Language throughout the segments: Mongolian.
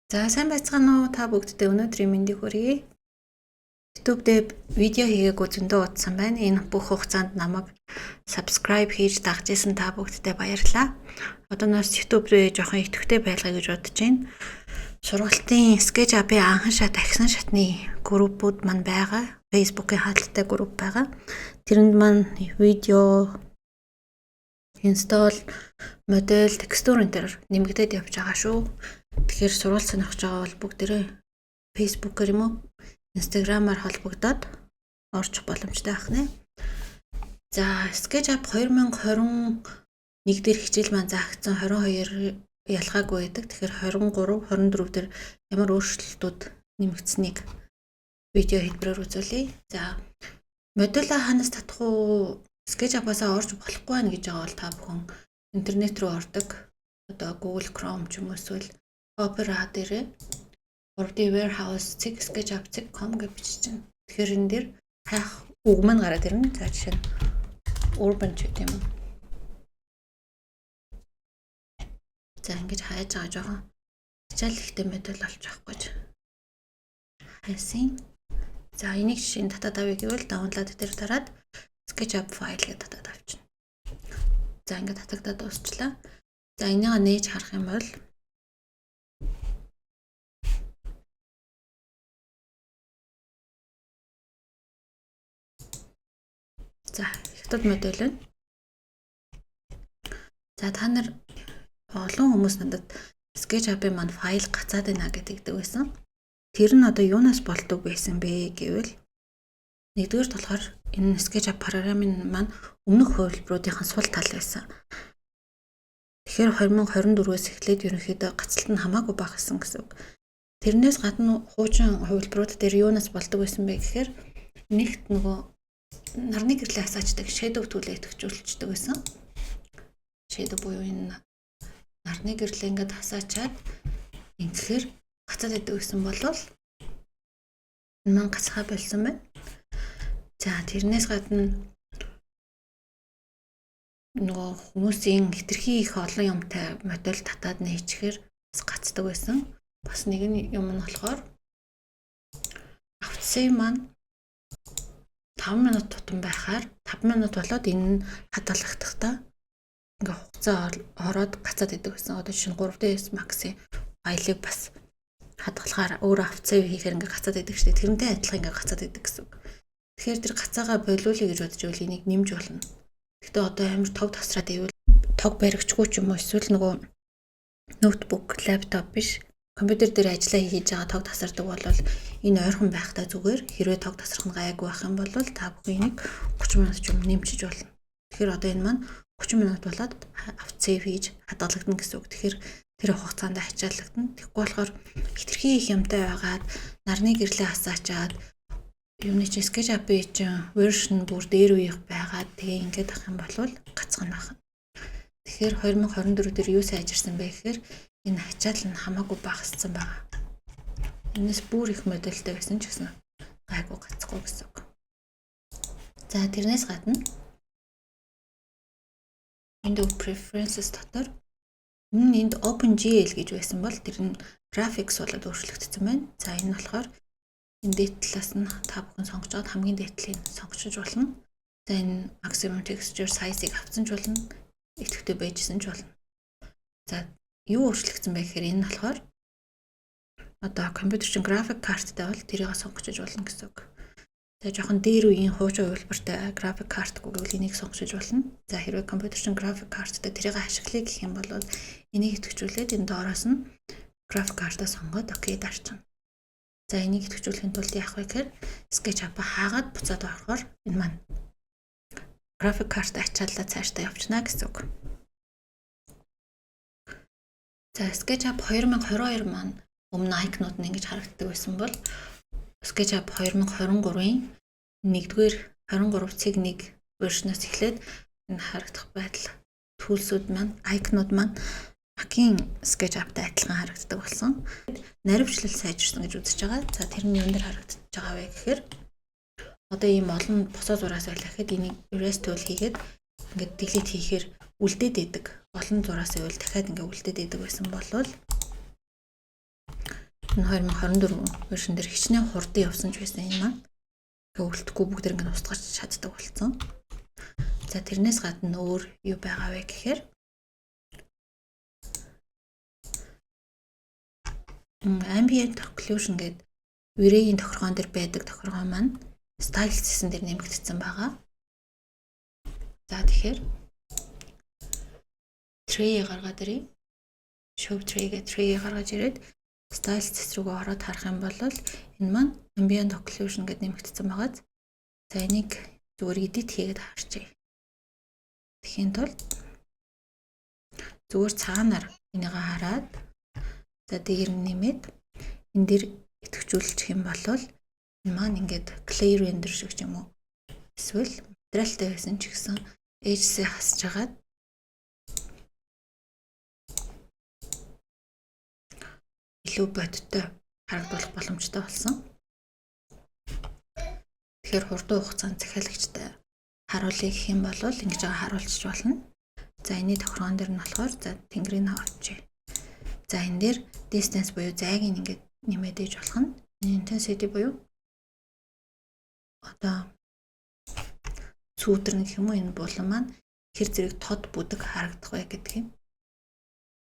За, сайн байцгаана уу, та бүгддээ өнөөдрийн мэндийг хүргэе. YouTube дээр видео хийгээгүй зөндөө удсан байна. Энэ бүх хугацаанд намайг subscribe хийж дагаж исэн та бүгддээ баярлалаа. Одооноос YouTube дээр жоохон идэвхтэй байлгая гэж бодож байна. Сургалтын SketchUp-ийн анхан шат, ахисан шатны группүүд маань байгаа. Facebook-ийн хаалттай групп байгаа. Тэрэнд маань видео, install, модель, текстур энэ төр нэмэгдээд явж байгаа шүү. Тэгэхээр сургалт сонирхож байгаа бол бүгдээрээ Facebook-ээр юм уу, Instagram-аар холбогдоод орчих боломжтой байх нэ. За, SketchUp 2021 дээр хичээл маань заагдсан, 22 ялгаагүй байдаг. Тэгэхээр 23, 24 дээр ямар өөрчлөлтүүд нэмэгдсэнийг видео хэлбэрээр үзүүлье. За, модулаа ханаас татах уу, SketchUp-аас орж болохгүй байна гэж байгаа бол та бүхэн интернет рүү ордог. Одоо Google Chrome ч юм уу, эсвэл Opera дээрээ 3D warehouse .sketchup .com гэж бичиж байна. Тэгэхээр энэ дээр хайх үг маань гараад ирнэ. За, жишээ нь urban ч гэдэг юм. За, ингэж хайж байгаа, жоохон ачаал ихтэй модель олж авах гэж хайсан. За, энийг жишээ нь татаад авъя гэвэл download дээр дараад SketchUp файл гэж татаад авчна. За, ингээд татагдаад дуусчлаа. За, энийг нээж харах юм бол за, хятад модель байна. За, та нар, олон хүмүүс надад SketchUp-ын маань файл гацаад байна гэдэг байсан. Тэр нь одоо юунаас болдог байсан бэ гэвэл нэгдүгээр болохоор энэ SketchUp програмын маань өмнөх хувилбаруудын сул тал байсан. Тэгэхээр 2024-өөс эхлээд ерөнхийдөө гацалт нь хамаагүй багассан гэсэн үг. Тэрнээс гадна хуучин хувилбарууд дээр юунаас болдог байсан бэ гэхээр нэгт нөгөө нарны гэрлээ асаачдаг shadow tool-ээ идэвхжүүлчихдэг байсан. Shadow буюу энэ нарны гэрлээ ингээд асаачаад ингэхээр гацаад идэг гэсэн болвол энэ маань гацхаа болсон байна. За, тэрнээс гадна нөгөө хүмүүсийн хэтэрхий их олон юмтай модель татаад нээчихээр бас гацдаг байсан. Бас нэг нь юм нь болохоор autosave маань 5 минут тутам байхаар 5 минут болоод энэ нь хадгалагдахдаа ингээ хугацаа ороод гацаад идэг гэсэн. Одоо жишээ нь 3ds Max-ийн файлыг бас хадгалахаар өөрөө autosave хийхээр ингээ гацаад идэг шүү дээ. Тэрнтэй адилхан ингээ гацаад идэг гэсэн үг. Тэгэхээр тэр гацаагаа болиулъя гэж бодож байвал энийг нэмж болно. Гэхдээ одоо амар тог тасраад ивэл тог баригчгүй ч юм уу, эсвэл нөгөө ноутбук, лаптоп биш, компьютер дээр ажиллаа хийж байгаа тог тасардаг бол энэ ойрхон байхдаа зүгээр. Хэрвээ тог тасрах нь гайгүй байх юм бол та бүхэн энийг 30 минут ч юм нэмчиж болно. Тэгэхээр одоо энэ маань 30 минут болоод autosave хийж хадгалагдана гэсэн үг. Тэгэхээр тэр хугацаанд ачааллагдана. Тэгэхгүй болохоор хэтэрхий их юмтай байгаад нарны гэрлээ асаачаад юуны чи SketchUp-ийн чинь version бүр дээр үеих байгаад тэгээ ингээд ах юм бол гацхан байх. Тэгэхээр 2024 дээр юу сайжирсан бэ гэхээр энэ ачаал нь хамаагүй багассан байгаа. Энэс бүр их модельтэй байсан ч гэсэн гайгүй гацхгүй гэсэн үг. За, тэрнээс гадна Windows Preferences дотор өмнө нь энд OpenGL гэж байсан бол тэр нь Graphics болоод өөрчлөгдсөн байна. За, энэ нь болохоор энэ дээд талаас нь та бүхэн сонгож аваад хамгийн дээд талыг сонгож болно. За, энэ maximum texture size-ыг авсан ч болно, идэвхтэй байжсэн ч болно. За, юу өөрчлөгдсөн бэ гэхээр энэ нь болохоор одоо компьютер чинь график карттай бол тэрийг сонгож болно гэсэн үг. За, жоохон дээр үеийн хуучин хувилбартай график картгүй гэвэл энийг сонгож болно. За, хэрвээ компьютер чинь график карттай, тэрийг ашиглая гэх юм бол энийг идэвхжүүлээд энэ доороос нь график картаа сонгоод okay дарчихна. За, энийг идэвхжүүлэхийн тулд яах вэ гэхээр SketchUp хаагаад буцаад орохоор энэ маань график карт ачааллаа цаашдаа явчихна гэсэн үг. За, SketchUp 2022 маань өмнө icon-ууд нь ингэж харагддаг байсан бол SketchUp 2023-ын 1-р 23.1 version-оос эхлээд энэ харагдах байдал, tools-үүд маань, icon-ууд маань Mac-ийн SketchUp-тай адилхан харагддаг болсон. Наривчлал сайжирсан гэж үзэж байгаа. За, тэр нь юун дээр харагдаж байгаа вэ гэхээр одоо ийм олон босоо зураас байлаа гэхэд энийг erase tool хийгээд ингээд delete хийхээр үлдээд идэг. Олон зураас байвал дахиад ингээд үлдээд идэг байсан болвол Энэ 2024 version дээр хичнээн хурдан явсан ч байсан энэ маань өвөлтөхгүй бүгд ингэ устгах чаддаг болсон. За, тэрнээс гадна өөр юу байгаа вэ гэхээр ambient occlusion гэдэг V-Ray-ийн тохиргоон дээр байдаг тохиргоо маань style гэсэн дээр нэмэгдсэн байгаа. За, тэгэхээр tray гаргаад ирье. Show tray гэх tray гаргаж ирээд style цэс рүүгээ ороод харах юм бол энэ маань ambient occlusion гэдээ нэмэгдсэн байгаа. За, энийг зүгээр edit хийгээд харчээ. Тэгэхийн тулд зүгээр цаанаар энийг хараад, за, дээр нэмээд энэ дэр идэвхжүүлчих юм бол энэ маань ингээд clay render шиг ч юм уу, эсвэл материалтай байсан ч гэсэн edge-ээ хасж хагаад илүү бодиттой харагдуулах боломжтой болсон. Тэгэхээр хурдан хугацаанд захиалагчтай харуулъя гэх юм бол ингэж байгаа харуулчих болно. За, энэний тохиргоон дээр нь болохоор, за, тэнгэрийг авчээ. За, энэ дээр distance буюу зайг ингээд нэмээд ээж болох нь, intensity буюу одоо сүүдэр гэх юм уу, энэ булан маань хэр зэрэг тод бүдэг харагдах вэ гэдгийг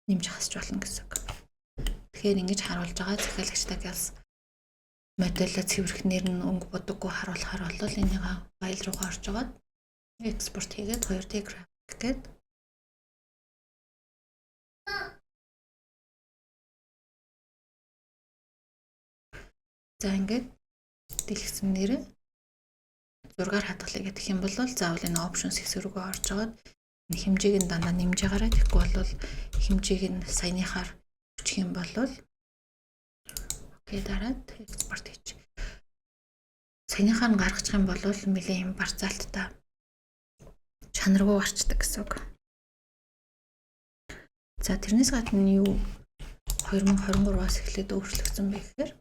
нэмж хасч болно гэсэн үг. Тэгэхээр ингэж харуулж байгаа захиалагчтай гэлс модельо цэвэрхнэр нь өнгө будаггүй харуулахаар бол энийг файл руугаа орж агаад экспорт хийгээд 2D график гээд. За, ингээд дэлгэцэн нэрээ зургаар хадгалъя гэх юм бол заавал энэ options хэсэг рүүгээ орж агаад энэ хэмжээг нь дандаа нэмж байгаарай. Тэгэхгүй бол хэмжээг нь саяныхаар өччих юм бол okay дараад экспорт хийж. Саяныхаар нь гаргачих юм бол нэлээд юм барцаалттай, чанаргүй гарчдаг гэсэн үг. За, тэрнээс гадна юу 2023-аас эхлээд өөрчлөгдсөн бэ гэхээр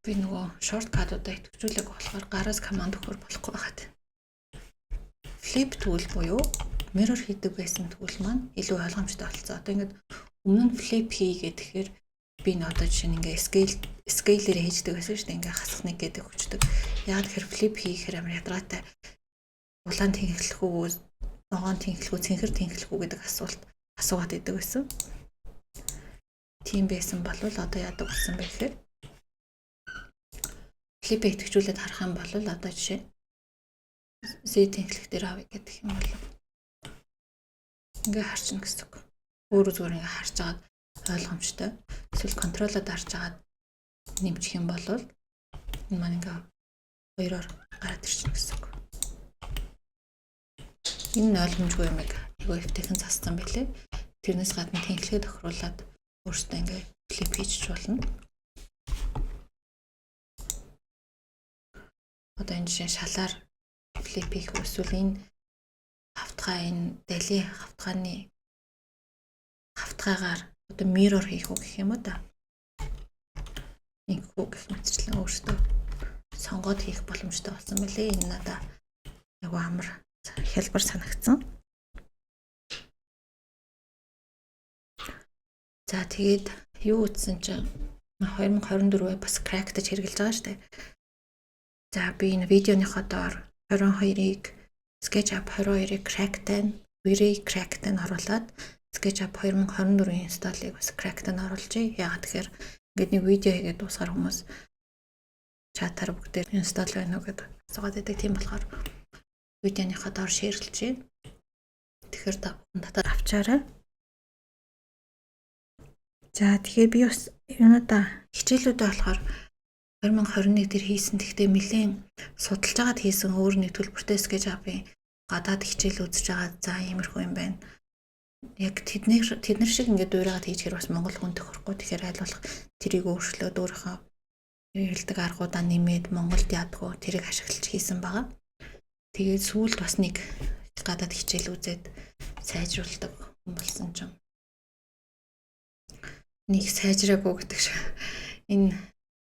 би нөгөө shortcut-уудаа идэвхжүүлэг болохоор гараас команд өгөхөр болохгүй байхад. Flip tool буюу mirror хийдэг байсан tool маань илүү ойлгомжтой болсон. Одоо ингээд өмнө нь flip хийгээд тэгэхээр би н одоо жишээ нь ингээ scale-ээр хийждэг байсан шүү дээ. Ингээ хасах нэг гэдэг хүчдэг. Яг тэгэхээр flip хийхээр амар ядаргаатай. Улаан тэнхлэх үү, ногоон тэнхлэх үү, цэнхэр тэнхлэх үү гэдэг асуулт асуугаад идэг байсан. Тийм байсан бол одоо яадаг болсон бэ гэхээр flip идэвхжүүлээд харах юм бол одоо жишээ Z тэнхлэх дээр авъя гэдэг юм бол ингээ харчихна гэсэн үг. Өөрөө зүгээр ингээ харж агаад ойлгомжтой. Эсвэл control-оо дарж агаад нэмчих юм бол энэ маань ингээ хоёроор гараад ирчихнэ гэсэн үг. Энэ нь ойлгомжгүй юмыг айгүй эвтэйхэн зассан байлээ. Тэрнээс гадна тэнхлэгээ тохируулаад өөртөө ингээ flip хийж болно. Одоо энэ жишээ шалаар flip хийх эсвэл энэ хавтгай, энэ дали хавтгааны хавтгайгаар одоо mirror хийх үү гэх юм уу да. Ингэх үү гэх мэтчлэн өөртөө сонгоод хийх боломжтой болсон мөлий. Энэ надаа айгүй амар хялбар санагдсан. За, тэгээд юу утсан чинь 2024 бас crack-таж хэрэгжилж байгаа шүү дээ. За, би энэ видеоныхоо доор 22-ыг, SketchUp 22-ыг crack-тай, V-Ray crack-тай оруулаад SketchUp 2024-ийн install-ыг бас crack-тай оруулжээ. Яагаад тэгэхээр ингээд нэг видео хийгээд дуусгаар хүмүүс чатаар бүгдээр install байна уу гэдээ асуугаад байдаг. Тийм болохоор видеоныхоо доор share-лжээ. Тэгэхээр та бүхэн татаад авчаарай. За, тэгэхээр би бас юунуудаа хичээлүүдээ болохоор 2021 дээр хийсэн. Тэгтээ нэлээд судалж агаад хийсэн өөр нэг төлбөртэй SketchUp-ын гадаад хичээл үзэж байгаа. За, иймэрхүү юм байна. Яг тэднэр шиг ингээд дуурайгаад хийчихэр бас монгол хүн тохирохгүй. Тэгэхээр аль болох тэрийг өөрчлөөд өөрийнхөө хэлдэг аргуудаа нэмээд Монголд яадгүй тэрийг ашиглаж хийсэн байгаа. Тэгээд сүүлд бас нэг гадаад хичээл үзээд сайжруулдаг хүн болсон чинь нэг сайжраагүй гэдэг шиг энэ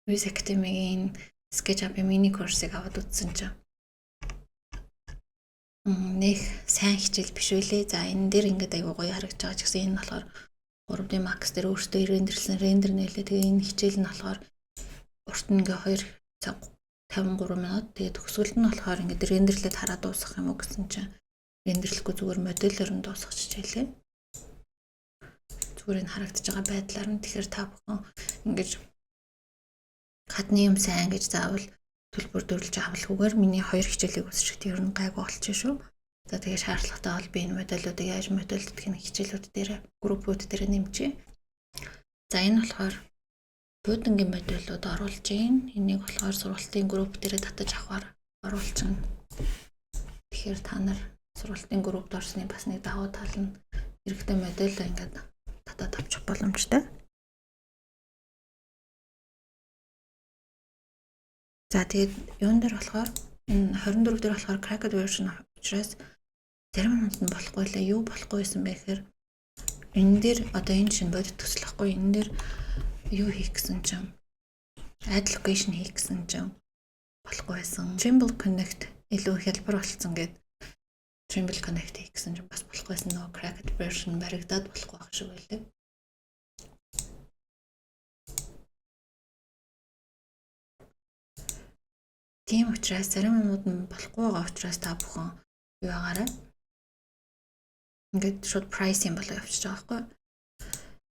Viz Academy-гийн SketchUp-ын мини курсыг аваад үзсэн чинь Нэх сайн хичээл биш үлээ. За, энэ дээр ингээд айгуу гоё харагдаж байгаа ч гэсэн энэ нь болохоор 3D Max дээр өөртөө render лсэн render нэлээ. Тэгээ энэ хичээл нь болохоор урт нь ингээ 2 цаг 53 минут. Тэгээ төгсгөлд нь болохоор ингээд render лээд хараад дуусгах юм уу гэсэн чинь render лэхгүй, зүгээр модельээр нь дуусгах хичээлээ. Зүгээр энэ харагдаж байгаа байдлаар нь. Тэгэхээр та бүхэн ингэж гадны юм сайн гэж заавал төлбөр төлж авалгүйгээр миний хоёр хичээлийг үзчихээд ер нь гайгүй болчих шүү. За, тэгээ шаардлагатай бол би энэ модельүүдийг яаж модельддгийг хичээлүүд дээр, группүүд дээр нэмчихье. За, энэ болохоор буудангийн модельүүд оруулж гин. Энийг болохоор сургалтын групп дээр татаж авахар оруулчихна. Тэгэхээр та нар сургалтын группт орсны бас нэг давуу тал нь хэрэгтэй модель ингээд татаад авчих боломжтой. За, тэгээд юун дээр болохоор энэ 24 дээр болохоор cracked version учраас зарим юмуд нь болохгүй лээ. Юу болохгүй байсан бэ гэхээр энэ дээр одоо энэ шинэ бодит төслөхгүй, энэ дээр юу хийх гэсэн чинь, add location хийх гэсэн чинь болохгүй байсан. Trimble Connect илүү хялбар болцсон гээд Trimble Connect хийх гэсэн чинь бас болохгүй байсан. Нөгөө cracked version баригдаад болохгүй байх шиг байлаа. Тийм учраас зарим юмуд нь болохгүй байгаа учраас та бүхэн юу агаарай. Ингээд шууд price юм болоо явчихж байгаа байхгүй юу?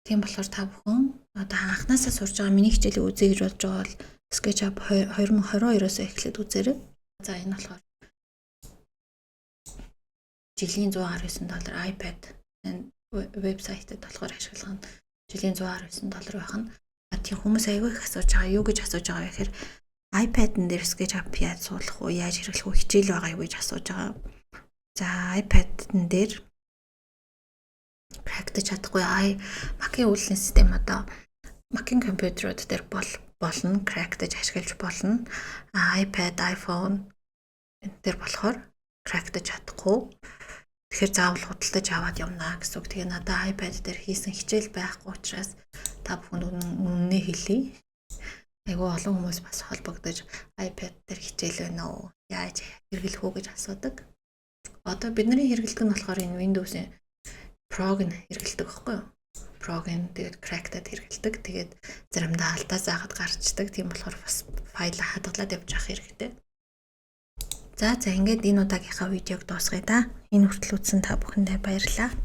Тийм болохоор та бүхэн одоо анханасаа сурж байгаа, миний хичээлийг үзье гэж бодож байгаа бол SketchUp 2022-оос эхлээд үзээрэй. За, энэ болохоор жилийн 119 доллар, iPad вебсайтад болохоор ашиглах нь жилийн 119 доллар байх нь. А тийм хүмүүс аягүй их асууж байгаа. Юу гэж асууж байгаа вэ гэхээр iPad-н дээр SketchUp яаж суулгах уу, яаж хэрэглэх үү, хичээл байгаа юу гэж асууж байгаа. За, iPad-н дээр crack даж чадахгүй. Mac-ийн үйлдлийн систем, одоо Mac-ийн компьютерууд дээр бол болно, crack даж ашиглаж болно. iPad, iPhone энэ дээр болохоор crack даж чадахгүй. Тэгэхээр заавал худалдаж аваад явна гэсэн үг. Тэгээ надад iPad дээр хийсэн хичээл байхгүй учраас та бүхэнд үнэнээ хэлье. Айгүй олон хүмүүс бас холбогдож iPad дээр хичээл байна уу? Яаж хэрэглэх үү гэж асуудаг. Одоо бидний хэрэглэдэг нь болохоор энэ Windows-ийн Pro-г нь хэрэглэдэг байхгүй юу? Pro-г нь тэгээд crack-тад хэрэглэдэг. Тэгээд заримдаа алдаа заагаад гарчдаг. Тийм болохоор бас файл хадгалаад явж явах хэрэгтэй. За, ингээд энэ удаагийнхаа видеог дуусгая да. Энэ хүртэл үзсэн та бүхэндээ баярлалаа.